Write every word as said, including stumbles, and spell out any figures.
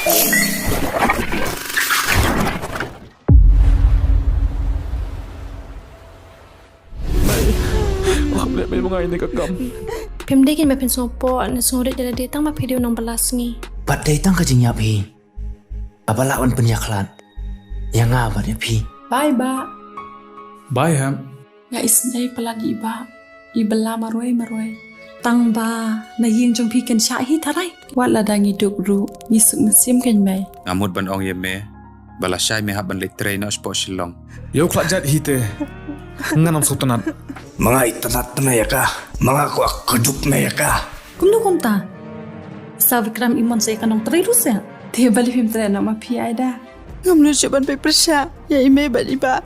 Lam leh mei ma nga ïa kane ka kam. Phim dei kein ba phin sngewpoh ne sngewrit ïa lade tang ba phi dei u nongbylla sngi. Pat dei tang ka jingïap hi. Haba lah wan pynïakhlad ïa nga bad ïa phi. Bye bah. Bye hep. Nga isynei palat ïa i bah, i bylla marwei marwei. Tang ba na ïing jong phi kin shah hi tharai. Wat lada ngi duk ruh ngi suk mynsiem kein mei. Nga mut ban ong ïa me ba lashai me hap ban leit trei noh shapoh Shillong. Ïa u khlad jait hi te ngan ym sngewtynnat. Ma nga itynnat tynnat ïa ka. Ma nga kwah kdup me ïa ka. Kumno kumta? Sa Vikram i mon sa ïa ka nongtrei ruh sa. Te balei phim trei noh ma phi Aida? Ngam nud shuh ban peit pyrshah ïa i mei bad i bah.